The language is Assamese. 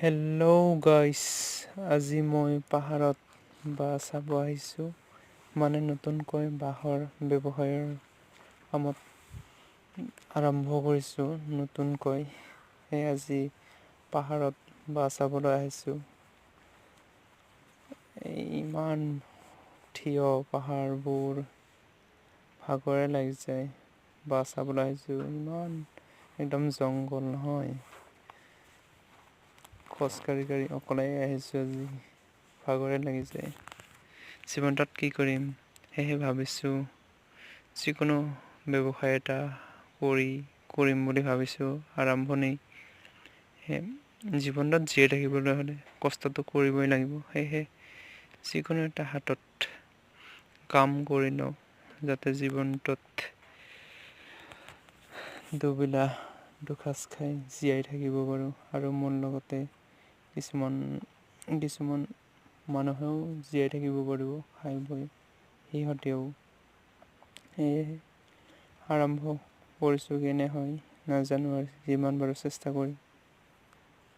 হেল্ল' গাইছ, আজি মই পাহাৰত বাঁহ চাব আহিছোঁ। মানে নতুনকৈ বাঁহৰ ব্যৱসায়ৰ কামত আৰম্ভ কৰিছোঁ নতুনকৈ। সেই আজি পাহাৰত বাঁহ চাবলৈ আহিছোঁ। ইমান থিয় পাহাৰবোৰ, ভাগৰে লাগি যায়। বাঁহ চাবলৈ আহিছোঁ, ইমান একদম জংঘল নহয়। খোজকাঢ়ি কাঢ়ি অকলে আহিছোঁ আজি, ভাগৰে লাগি যায়। জীৱনটোত কি কৰিম সেয়েহে ভাবিছোঁ যিকোনো ব্যৱসায় এটা কৰিম বুলি ভাবিছোঁ আৰম্ভণি। জীৱনটোত জীয়াই থাকিবলৈ হ'লে কষ্টটো কৰিবই লাগিব। সেয়েহে যিকোনো এটা হাতত কাম কৰি লওঁ, যাতে জীৱনটোত দুবেলা দুসাঁজ খাই জীয়াই থাকিব পাৰোঁ আৰু মোৰ লগতে কিছুমান কিছুমান মানুহেও জীয়াই থাকিব পাৰিব খাই বৈ সিহঁতেও। সেয়েহে আৰম্ভ কৰিছোঁ, কেনে হয় নাজানো আৰু যিমান পাৰোঁ চেষ্টা কৰিম।